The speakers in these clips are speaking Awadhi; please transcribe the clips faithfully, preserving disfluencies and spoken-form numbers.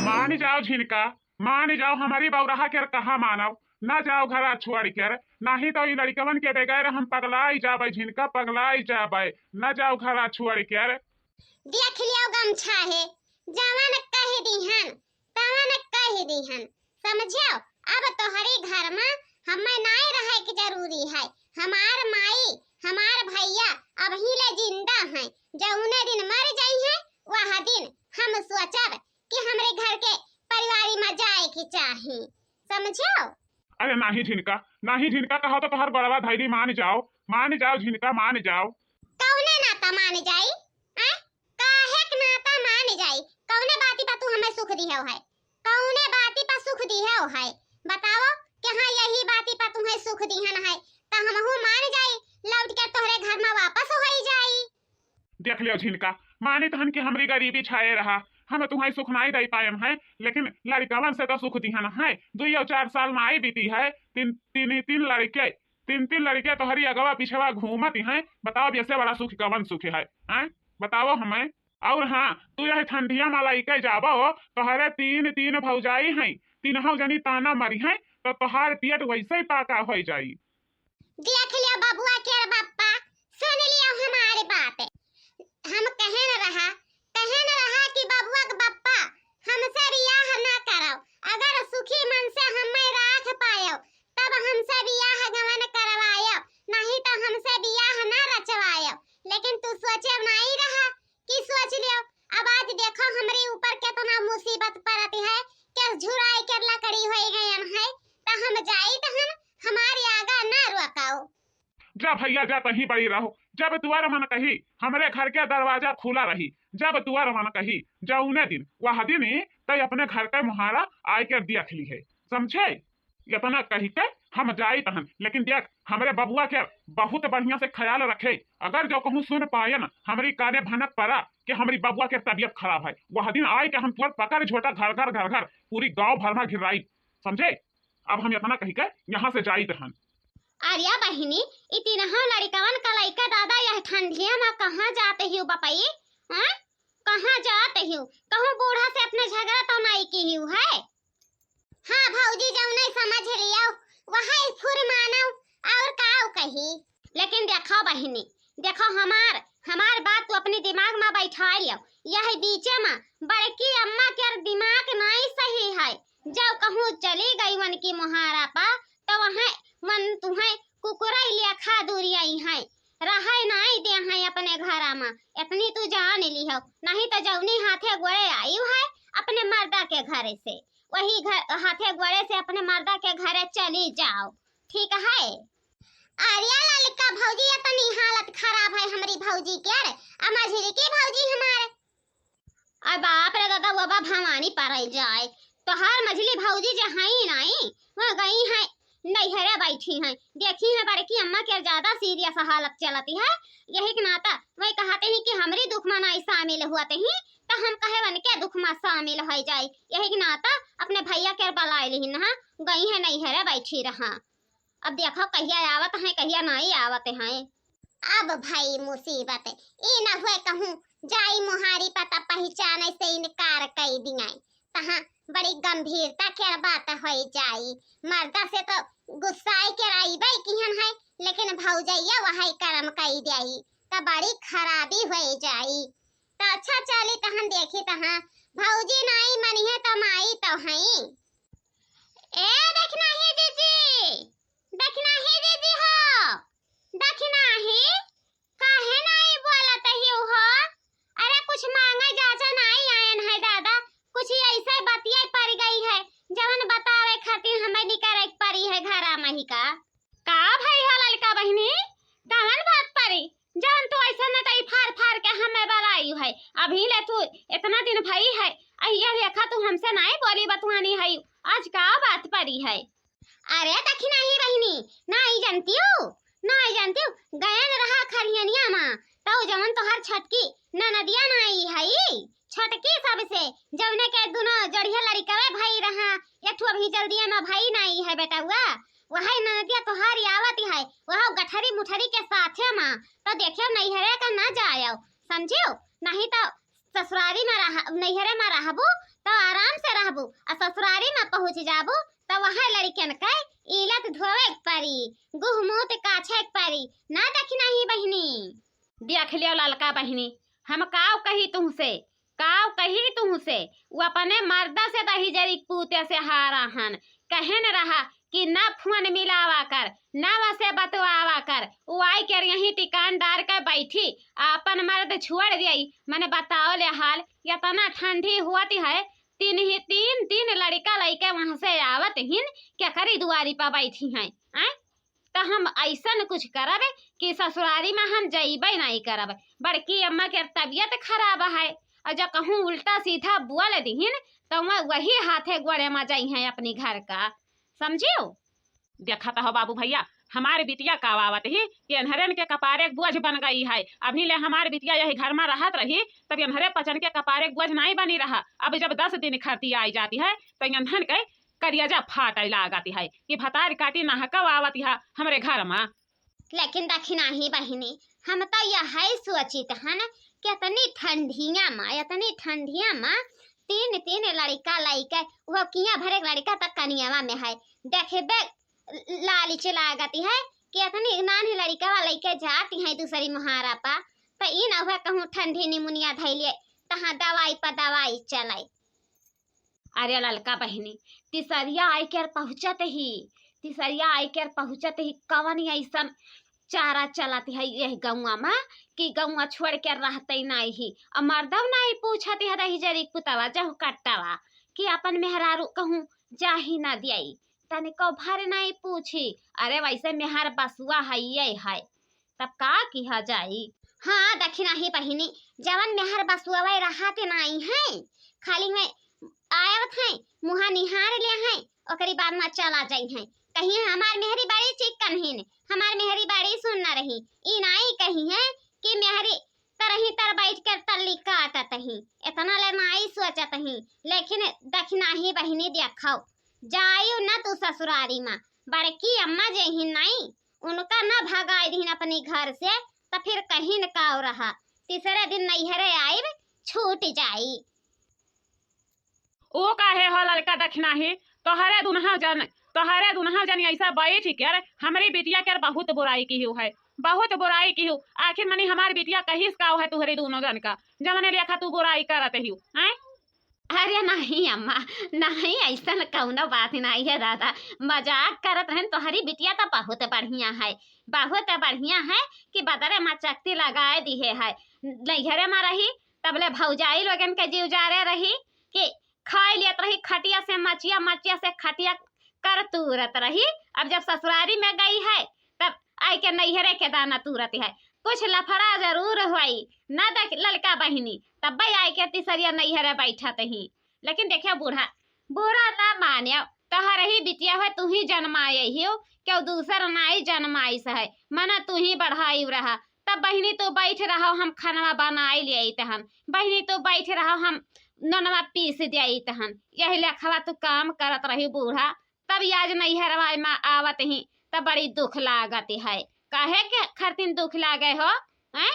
मान जाओ झिनका, मान जाओ, हमरी बौरहा के कहा मानव, न जाओ घरा छोड़ कर, नहीं तो ई लड़िकवन के बगैर हम पगलाई जाबै झिनका, पगलाई जाबै, न जाओ घरा छोड़ कर। देख लियो गमछा है, जवन कह दीहन, तवन कह दीहन, समझियो? अब तोहरी घर में हमें नाई रहे के जरूरी है। हमार माई, हमार भैया अबही ले जिंदा हैं, जौने दिन मर जाई हैं, वह दिन हम सोचब कि हमरे घर के परिवारी में जाए के चाही, समझियो? अरे नाही झिनका, नाही झिनका, कहा तो तोहर गोड़वा धैली, मान जाओ, मान जाओ झिनका, मान जाओ। कौने नाता मान जाई? हैं? काहे के नाता मान जाई? कौने बाती पर तू हमें सुख दिहव है? कौने बाती पर सुख दिहव है? बताओ कि हाँ, यही बाती पर तुम्हें सुख दिहन है, त हमहू मान जाई, लौट के तोहरे घर में वापस हो जाई। देख लियो झिनका, मानित हन कि हमरी गरीबी छाए रहा, हम तुम्हें सुख नाई दे पाएम है, लेकिन लड़िकवन से तो सुख दिहन है। दुई और चार साल नाई बीती है, तीन, तीन, तीन लड़के, तीन, तीन लड़के तोहरी अगवा पिछवा घूमत हैं। बताओ, अब ऐसे बड़ा सुख कवन सुख है, हैं? बताओ हमें। और हाँ, तू यह ठंडिया में लइके जाबो, तोहरे तीन, तीन भौजाई हैं, तीनों जनी ताना मरी हैं, तो तोहार पेट वैसे ही पाका हो जाई। देख लियो बबुआ के बप्पा, सुन लियो हमारी बात। हम कहन रहा, कहन रहा कि बबुआ के बप्पा, हमसे बियाह ना करो, अगर सुखी मन से हमें राख पायो, तब हमसे बियाह गवन करवायो, नहीं तो हमसे बियाह ना रचवायो। लेकिन तू सोचे नहीं रहा कि सोच लियो। अब आज देखो हमरे ऊपर कितना मुसीबत पड़त है, के झुराई के लकड़ी हो गयन है, त हम जाई त हम, हमारी आगा ना रोकाओ। जा भैया जा, तहीं बड़ी रहो, जब तुअर मन कही हमरे घर के दरवाजा खुला रही, जब तुअर मन कही जौने दिन वह दिन ही तै अपने घर के मुहारा आय के देख ली है, समझे? इतना कही के हम जाई तहन, लेकिन देख हमरे बबुआ के बहुत बढ़िया से ख्याल रखे, अगर जो कहूँ सुन पायन हमरी काने भनक पड़ा कि हमरी बबुआ के तबीयत खराब है, वह दिन आय के हम तुअर पकड़ झोटा घर घर घर घर पूरी गाँव भर में घिराई, समझे? अब हम इतना कही के यहाँ से जाई तहन। अरे बहिनी, ई तीनों लड़िकवन का लइका दादा यह ठंडिया में कहाँ जात हिउ बपई? हाँ? कहाँ जात हिउ? कहूँ बूढ़ा से अपने झगड़ा तो नहीं की हिउ है? हाँ भौजी, जौने समझ लियो, वही फुरमानो, और काउ कही। लेकिन देखो बहिनी, देखो हमार, हमार बात तू अपनी दिमाग में बैठा लियो। यह बीचे में बड़की अम्मा के दिमाग नहीं सही है, जब कहूँ चली गई वन की मुहारा पा, तो वह मन तुहें कुकुरई लेखा दूरी आई है, रहे नाई दे है अपने घरा में। इतनी तू जान ली हो, नहीं तो जौनी हाथे गोड़े आई है अपने मर्दा के घरे से, वही घर, हाथे गोड़े से अपने मर्दा के घरे चली जाओ, ठीक है? अरे ललका भौजी, इतनी हालत खराब है हमरी भौजी के, अरे, आ मझली की भौजी हमारे। अरे बाप रे दादा, वो बा भवानी पड़े जाए, तोहार मझली भौजी जे हई नाई, वह गई है नैहरे बैठी हैं, देखी है बड़की अम्मा के ज्यादा सीरियस हालत चलती है, यही के नाता वही कहते हैं कि हमरी दुख में नाई शामिल हुआ ही, तो हम कहे वन के दुख में शामिल हो जाए, यही के नाता अपने भैया के बलाए लिहिन हा, गई है नैहरे बैठी रहा। अब देखो कहिया आवत हैं, कहिया नाई आवत हैं। अब भई मुसीबत, ई न हुए कहूँ जाई मुहारी पता पहचाने से इनकार कई दिए, तहाँ बड़ी गंभीरता के बात होई जाई। मर्दा से तो गुस्साई के राइबे किहन है, लेकिन भौजैया वही कर्म कई जाई, त बड़ी खराबी होई जाई। त अच्छा चली तहन देखी तहाँ भौजी नाई मनिहे त माई तो हई। ए दखिनाही दीदी, दखिनाही दीदी हो, दखिनाही, काहे नाई बोलत हिउ हो? अरे कुछ मांगे जाचा नाई आयन है दादा, कुछ ऐसे बतिया पड़ गई है, जवन बतावे खातिर हमें निकरे के पड़ी है घरा में ही का। का भई हो ललका बहिनी, कवन बात पड़ी, जवन तू ऐसे नटई फार फार के हमें बलाई है? अभी ले तू इतना दिन भई है, अहिया लेखा तू हमसे नाई बोली बतुआनी है, आज का बात पड़ी है? अरे दखिनाही बहिनी, नाई जानतिउ, नाई जानतिउ, गयन रहा खरियनिया मा, तउ जवन तोहर छोटकी ननदिया नाई हई, छोटकी सबसे, जवने के दुनो जोड़िया लड़िकवे भई रहा, एक ठो अभी जल्दिया मा भई नाई है बेटउआ, वही ननदिया तोहारी आवत है, वह गठरी मुठरी के साथे मा, तो देखियो नैहरे का ना जायो, समझियो? नहीं तो ससुरारी मा रह-, नैहरे मा रहबू तो आराम से रह पहुँच जाबू, त वहाँ लड़िकन के इलत धोवे के परी, गुहमूत काछे के परी, ना दखिनही बहिनी। देख लियो ललका बहिनी, हम काव कही तुहसे, काव कही तुहसे, उ अपने मर्दा से दहिजरी पूते से हारा हन। कहेन रहा कि ना फोन मिलावा कर, ना वसे बतवावा कर, उ आइके यहीं टिकान डार के बैठी, आपन मर्द छोड़ दियई। मने बताओ ले हाल, एतना ठंडी होत है, तीन ही, तीन, तीन लड़िका लइके वहाँ से आवत हिन, केकरी दुआरी पर बैठी हैं, आय? त हम अइसन कुछ करब कि ससुरारी में हम जइबे नाहीं करब। बड़की अम्मा के तबियत खराब है, अउर जब कहूँ उल्टा सीधा बोल दिहिन, त वह, वही हाथे गोड़े में जइहैं अपनी घर का, समझियो? देखत हो बाबू भइया, हमार बिटिया का आवत ही कि एन्हरन के कपारे के बोझ बन गई है। अभी ले हमार बिटिया यही घर में रहत रही, तब एन्हरे पचन के कपारे के बोझ नाहीं बनी रहा। अब जब दस दिन खरती आई जाती है, त एन्हन के करियाजा फाटै लागत है कि भतार काटी नहकव आवत है हमरे घर मा। लेकिन दखिनही बहिनी, हम त यहै सोचित हन कि एतनी ठंडिया मा, एतनी ठंडिया मा तीन तीन लड़िका लइके, उहो किया भरे लड़िका त कनियावा में है, देखबे लालिच लागत है कि एतनी नानी लड़िकवा लइके जाती है दूसरी मुहारा पा, त ई न हुआ कहूँ ठंडी निमुनिया धइले, तहाँ दवाई प दवाई चलै। अरे ललका बहिनी, तिसरिया आइके पहुँचत ही, तिसरिया आइके पहुँचत ही, कवन अइसन चारा चलत है यह गउँवा मा कि गउँवा छोड़ के रहते नाहीं ही। अउर मर्दव नाहीं पूछत है दहिजरी पुतवा जहु कट्टवा कि अपन मेहरारू कहूँ जाही ना दियाई, तनिको भर नाहीं पूछी। अरे वैसे मेहर बसुआ है ये है, तब का किहा जाई? हाँ, दखिनही बहिनी, जवन मेहर बसुअवै रहत नाहीं है, खाली में आवत है, मुँहा निहार ले है, ओकरी बाद में चला जाइ है। कही हमार मेहरी बड़ी चिक्कन हिन, हमार मेहरी बड़ी सुन्नर ही, ई नाहीं कही है कि मेहरी तरही तर बैठ के तल्ली काटत ही, एतना ले नाहीं सोचत ही। लेकिन दखिनही बहिनी देखौ, जाइउ न तू ससुरारी मा, बड़की अम्मा जे ही नाहीं, उनका न भगाई दिहिन अपनी घर से, त फिर कहिन काव रहा, तीसरे दिन नैहरे आइब, छूट जाई। ओ काहे हो ललका दखिनही, तोहरे दुनहा जन, तोहरे दुनहा जन ऐसा बैठ के हमरी बिटिया के बहुत बुराई किहू है, बहुत बुराई किहू। आखिर मनी हमार बिटिया कहिस काव है तुहरे दुनो जन का, जवने लेखा तू बुराई करत हिउ, हैं? अरे नाहीं अम्मा, नाहीं, अइसन कउनो बात नाहीं है दादा, मजाक करत रहन। तोहरी बिटिया त बहुत बढ़िया है, बहुत बढ़िया है कि बदरे मा चकती लगाए दिहे है। नैहरे मा रही तबले भौजाई लोगन के जीव जारे रही कि खाइ लेत रही खटिया से मचिया, मचिया से खटिया कर तूरत रही। अब जब ससुरारी में गई है तब आइके नैहरे के दाना तूरत है। कुछ लफड़ा जरूर होई, न देख ललका बहिनी, तब्बै आइके तिसरिया नैहरे बैठत ही। लेकिन देखियो बूढ़ा, बूढ़ा ना मान्यो, तोहर ही बिटिया है, तू ही जनमाए हियो, केहू दूसर नाई जनमाइस है, मना तू ही बढ़ाई रहा। तब बहिनी तू बैठ रहो, हम खानवा बनाई ले आई तहन, बहिनी तू बैठ रहो, हम नोनवा पीस दे आई तहन, यही लेखवा तू काम करत रही बूढ़ा। तब आज नैहरवा मा आवत ही तब बड़ी दुख लागत है। काहे के खरतिन दुख लागे हो, हैं?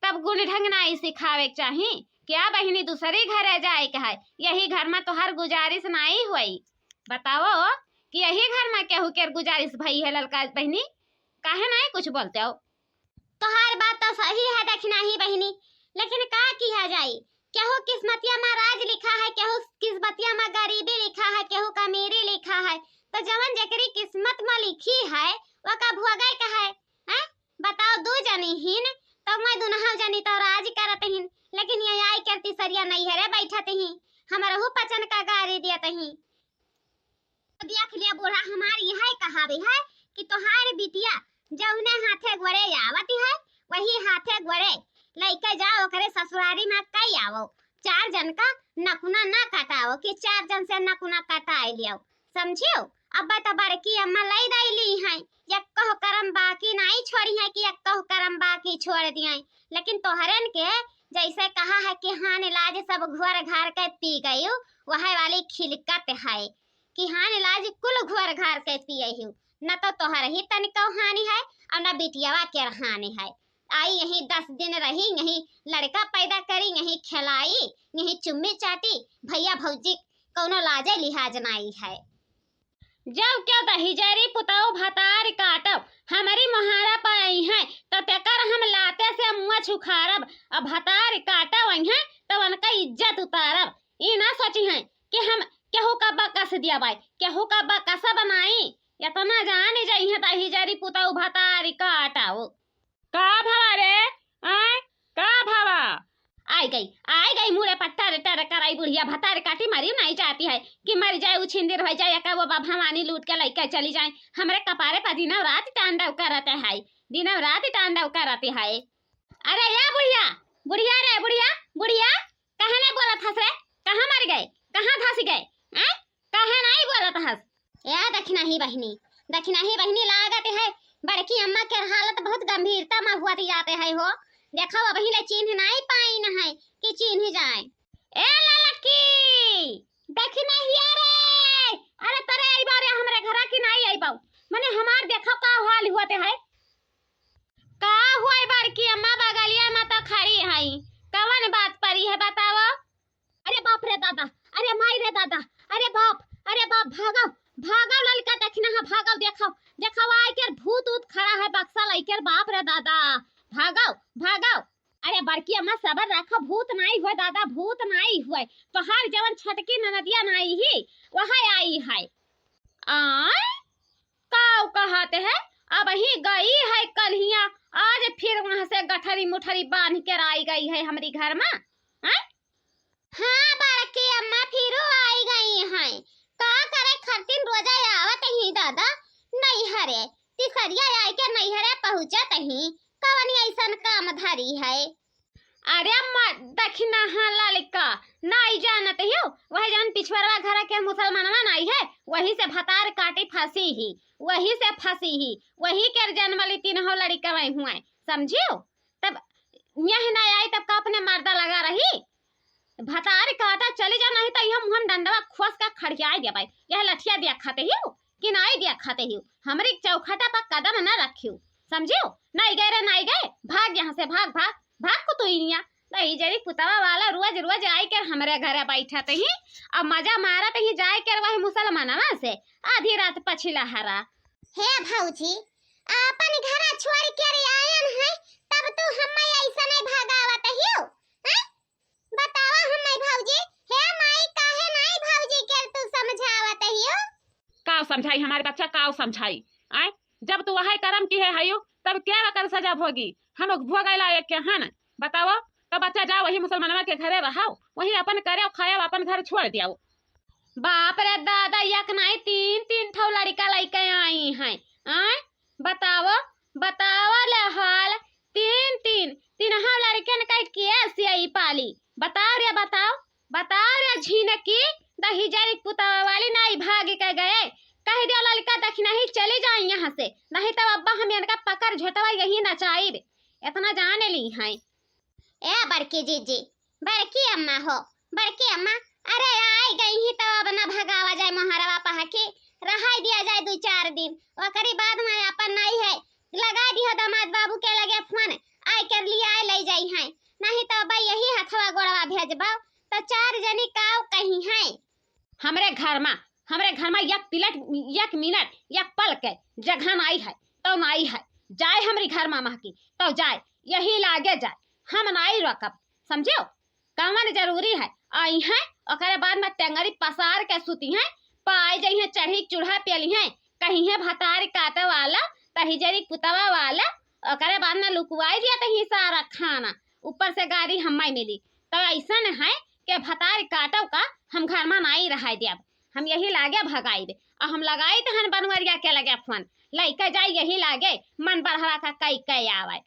तब गुण ढंग नाई सिखावे के चाही। क्या बहिनी दूसरी घरे जाए के है, यही घर मा तोहर गुजारिश नाई होई। बताओ कि यही घर मा केहू के गुजारिश भई है ललका बहिनी, काहे नाई कुछ बोलते हो? तोहार बात तो सही है दखिनही बहिनी, लेकिन का किहा जाई, केहू किस्मतिया मा राज लिखा है, केहू किस्मतिया मा गरीबी लिखा है, केहू का अमीरी लिखा है, तो जवन जेकरी किस्मत मा लिखी है, ओका भोगे के है, हैं? बताओ, दू जनी हिन, तो मैं दुनहा जनी तो राज करत हिन, लेकिन ये आई कर तिसरिया नैहरे बैठत ही, हमरहू पचन का गारी दियत ही। देख लिया बूढ़ा, हमार यहै कहावे है कि तोहार बिटिया जौने हाथे गोड़े आवत है, वही हाथे गोड़े लइके जाओ, ओकरे ससुरारी मा कई आवो। चार जन का नकुना ना कटाओ कि चार जन से नकुना कटाए लियो, समझियो? अब त बड़की अम्मा लई दई ली हैं, यक्को करम बाकी नाई छोड़ी हैं कि यक्को करम बाकी छोड़ दिए। लेकिन तोहरन के जैसे कहा है कि हानि लाज सब घोर घार के पी गयू, वह वाली खिलकत है कि हानि लाज कुल घोर घार के पिए हिउ, न तो तोहर ही तनिको हानि है और न बिटियावा के हानि है। आई यहीं दस दिन रही, यहीं लड़का पैदा करी, यहीं खिलाई, यहीं चुम्मी चाटी, भैया भौजी कौनो लाजे लिहाज नाई है। जब क्यों दहिजरी पुतौ भतार काटब, हमरी मोहारा पर अइहैं, त तेकर हम लाते से मुँह छुखारब, अब भतार काटब अइहैं, त उनका इज्जत उतारब। ई ना सोचिहैं कि हम केहू का बकस दिया बाई, केहू का बकस बनाई। एतना जान जइहैं दहिजरी पुतौ भतार काटौ। का भवा रे? आय, का भवा? आई गई, आई गई, मुड़े पर टर टर कराई बुढ़िया, भतार काटी मरी नहीं चाहती है कि मर जाए, उछिंदिर हो जाए, का वो बा भवानी लूट के लइके चली जाए। हमरे कपारे पर दिनौ रात तांडव करत है, दिनौ रात तांडव करत है। अरे या बुढ़िया, बुढ़िया रे, बुढ़िया, बुढ़िया, काहे नहीं बोलत हस रे? कहाँ मर गए? कहाँ धस गए? हैं? काहे नहीं बोलत हस? या दखिनही बहिनी, दखिनही बहिनी, लागत है बड़की अम्मा के हालत बहुत गंभीरता में हुआ जाते है हो। देखो, अबहीं ले चिन्ह नहीं पाइन है कि चिन्ह जाए। ए ललकी, दखिनहिया रे, अरे तरे अइबौ रे हमरे घरा कि नहीं अइबौ? मने हमार देखो का हाल हुआ ते है। का हुआ बड़की अम्मा, बगलिया में तो खड़ी है, कवन बात परी है बताओ? अरे बाप रे दादा, अरे माई रे दादा, अरे बाप, अरे बाप, भागो, भागो ललका दखिनहा, भागो, देखो, देखो, आइके भूत ऊत खड़ा है बक्सा लइके, बाप रे दादा, भागो, भागो। अरे बड़की अम्मा सबर रखो, भूत नाई हुए दादा, भूत नाई हुए, तोहार जवन छोटकी ननदिया नाई ही, वह आई है। आय, काऊ कहत है, अबहीं गई है कल्हिया, आज फिर वहाँ से गठरी मुठरी बांध के आई गई है हमरी घर में, हैं? हाँ, बड़की अम्मा फिरो आई गई हैं। का करे खातिर रोजा आवत ही दादा, नैहरे, तिसरिया आइके नैहरे पहुँचत ही, कवनी अइसन काम धरी है? अरे अम्मा, दखिनहा ललका, नाई जानत हियो, वह जौन पिछुआरा घर के मुसलमानवा नाई है, वही से भतार काटी फंसी ही, वही से फंसी ही, वही के जन्मली तीनों लड़िकवै हुए, समझियो? तब यह ना आई, तब का अपने मर्दा लगा रही? भतार काटा चली जा, नहीं तो यह मुहन डंडवा खोस का खड़ियाई देबै। यह लठिया दिया खाते हियो कि नाई दिया खाते हियो, हमरी चौखटा पर कदम न रखियो, समझियो? नाई गए रे, नाई गए, भाग यहाँ से, भाग, भाग, भाग कुतुइया। दहिजरी पुतवा वाला रोज रोज आई के हमरे घरे बैठत ही, अब मजा मारत ही जाए के वही मुसलमानवा से आधी रात पछिला हरा। हे भौजी, आपन घरा छोड़ के रे आयन है, तब तू हम्मै ऐसने भगावत हियो, हैं? बतावा हम्मै भौजी, हे माई, काहे नाई भौजी के तू समझावत हियो? काव समझाई हमारे बच्चा, काव समझाई? आय, जब तू वही करम की है हयो, तब क्या वकर सजा भोगी? हम लोग भोगे लायक के हैं ना? बताओ, तो बच्चा जाओ वही मुसलमानवा के घरे रहो, वही अपन करे खाओ, अपन घर छोड़ दियो। बाप रे दादा, एक नाई तीन तीन ठो लड़िका लइके आई हैं। आय, बताओ, बताओ ले हाल, तीन तीन, तीनहा लड़िकन का के सियाई पाली। बताओ रे, बताओ, बताओ रे झिनकी, दहिजरी पुतवा वाली नाई भाग के गए। कह दियो ललका दखिनही चली जाए यहाँ से, नहीं तो अब्बा हम इनका पकड़ झोटवा यही नचाइब। इतना जाने ली हैं। ए बड़की जीजी, बड़की अम्मा हो, बड़की अम्मा, अरे आई गई ही तो अब न भगावा जाए मोहरवा पहा के, रहाई दिया जाए दो चार दिन, ओकरी बाद में अपन नाई है, लगा दियो दामाद बाबू के लगे फोन, आय कर लिए आय ले जाई हैं, नहीं तो अब यही हथवा गोड़वा भेजबो, तो चार जनी काव कही हैं। हमरे घर मा, हमरे घर मा एक पिलट, एक मिनट, एक पल के जगह नाई है, तो नाई है। जाए हमरी घर मा महकी, तो जाए, यही लागे जाए, हम नाई रोकब, समझियो? कवन जरूरी है? आई हैं, ओकरे बाद मा टेंगरी पसार के सुती हैं, पाए जई हैं, चढ़ी चूल्हा पे ली हैं, कही हैं भतार काटे वाला, तहिजरी पुतवा वाला, ओकरे बाद मा लुकवाई दिया तही सारा खाना, ऊपर से गारी हम्मै मिली। तो ऐसन है कि भतार काटो का हम घर मा नाई रहाई देब, हम यही लागे भगाइब। और हम लगाई तहन बनवरिया के लगे फोन, लइके जाई यही लागे, मन बढ़वा का कई के आवे,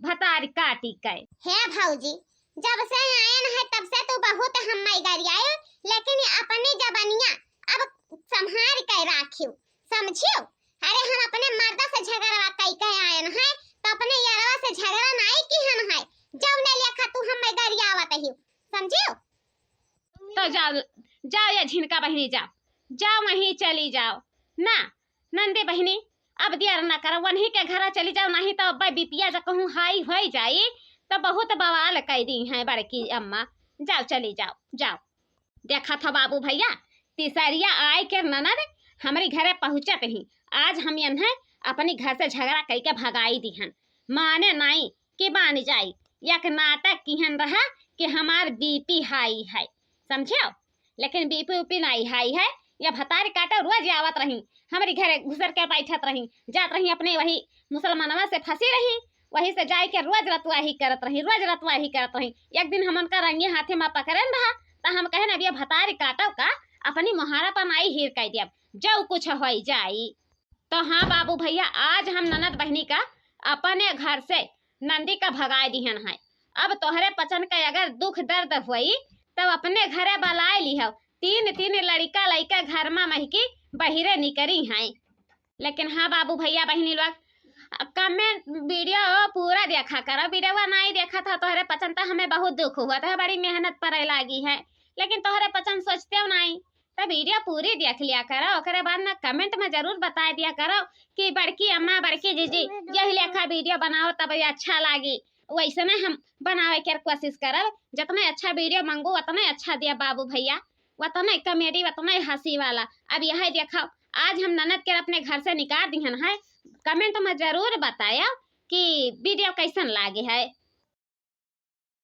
भतार काटी के। हे भौजी, जब से आयन है तब से तू बहुत हम्मै गरियायो, लेकिन अपनी जबनिया अब संभार के राखियो, समझियो? अरे हम अपने मर्दा से झगड़वा कई के आयन है, तो अपने यारवा से झगड़ा नाई किहन है, जौने लेखा तू हम्मै गरियावत हियो, समझियो? तो जाओ, जाओ या झिनका बहिनी, जाओ, जाओ वहीं चली जाओ। ना, नंदे बहिनी, अब देर ना करो, वहीं के घरा चली जाओ, नहीं तो अब बिपिया जब कहूँ हाई होई जाई, तो बहुत बवाल कई दी हैं बड़की अम्मा। जाओ, चली जाओ, जाओ। देखा था बाबू भैया, तिसरिया आए के ननद हमरी घरे पहुँचत ही। आज हम यन्हे अपनी घर से झगड़ा कइके भगाई दिहन। माने नाई कि मान जाई, एक नाटक किहन रहा कि हमार बीपी हाई है, समझेव? लेकिन बीपी उपी नाई हाई है। या भतारी काटो रोज आवत रही, हमरी घरे घुसर के बैठत रही, जात रही अपने वही मुसलमानवा से फँसी रही, वही से जाए के रोज रतुआही करत रही, रोज रतुआही करत रही। एक दिन हम उनका रंगे हाथे मा पकड़ेन रहा, त हम कहेन, "अब ये भतारी काटो का, अपनी मोहारा पर नाई हीर कइ दियब, जो कुछ होई जाई।" तो हाँ बाबू भैया, आज हम ननद बहिनी का अपने घर से नंदी का भगाए दिहन है। अब तोहरे पचन का अगर दुख दर्द होई, तब अपने घरे बलाए लिहव। तीन तीन लड़िका लइका घर मा महिकी बहिरे निकरी हैं। लेकिन हाँ बाबू भैया बहिनी लोग, comment video पूरा देखा करो। Video नाई देखा था तोहरे पचन, त हमें बहुत दुख हुआ था, बड़ी मेहनत परे लागी है, लेकिन तोहरे पचन सोचते हो नाई। त video पूरी देख लिया करो, ओकरे बाद में comment में जरूर बताए दिया करो कि बड़की अम्मा, बड़की जीजी, यही लेखा video बनाओ तब ये अच्छा लागी। वैसने हम बनावे के कोशिश करब, जितने अच्छा video मांगू उतने अच्छा दिया बाबू भैया, उतने comedy, उतने हंसी वाला। अब यह देखो, आज हम ननद के अपने घर से निकाल दिहन है। Comment में जरूर बताया कि video कैसन लागे है।